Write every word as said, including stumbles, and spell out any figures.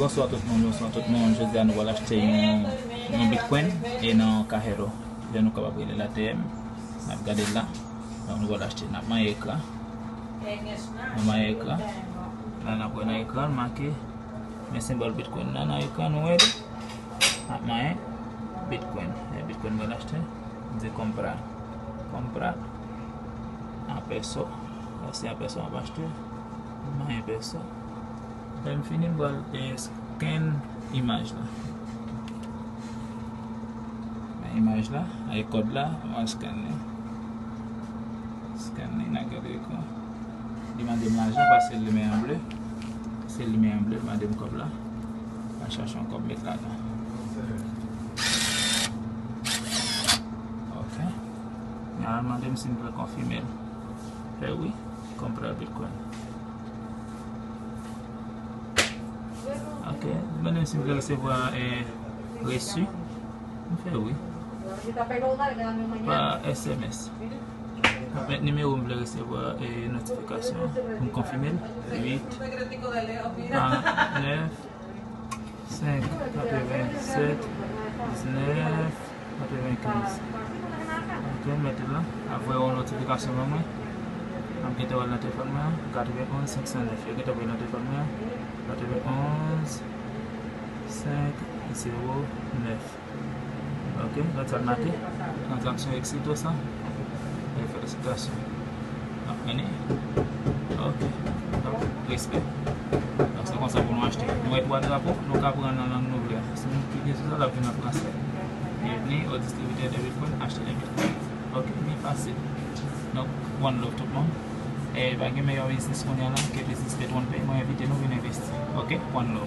Bonswa tout moun, bonswa tout moun. Jodi a nou pral achte yon, yon Bitcoin e nan Cajero. Jan nou kapab rele l A T M. N ap gade l la. Donk nou pral achte, n ap manyen ekran. N ap manyen ekran. La n ap wè nan ekran make men senbòl Bitcoin nan, nan ekran nou wè li. N ap manyen Bitcoin. E Bitcoin mwen achte. M di comprar. Comprar. A peso. Sa se a peso m ap achte. M manyen peso. Lè m fini, m pral scan imaj la. Men imaj la, ay kòd la, m al scan li. Scan li, n a gade ekran. Li mande m lajan, paske limyè an ble. Se limyè an ble, li mande m kòb la. M al chache yon kòb met ladan. Ok. Li al mande m si m vle konfime l. Fè wi, comprar Bitcoin. Ok, li mande m si m vle resevwa eh, resi. M fè wi. Pa S M S. M ap met nimewo m vle resevwa eh, notifikasyon pou m konfime l. Uit, nèf, senk, katrevennsèt, diznèf, katrevenkenz. Ok, m mete la. Ap voye yon notifikasyon ban mwen. M ap gentan wè l nan telefòn mwen an. Katrevenonz, senk san nèf. Yo gentan voye l nan telefòn mwen an. Katrevenonz, senk, zewo, nèf. Ok, gad sa l make. Tranzaksyon eksitosa. E felisitasyon. N ap mennen. Ok. Donk, respè. Donk, se konsa pou nou achte. Nou wè twa drapo, nou ka pran nan lang nou vle a. Si nou klike sou sa, l ap vin an fransè. Bienvenue au distributeur de Bitcoin, acheter des Bitcoin. Ok, li fasil. Donk, one love tout moun. E pa gen meyè biznis kounye a la ke biznis Petwon Pay. Mwen envite nou vin envesti. Ok, one love.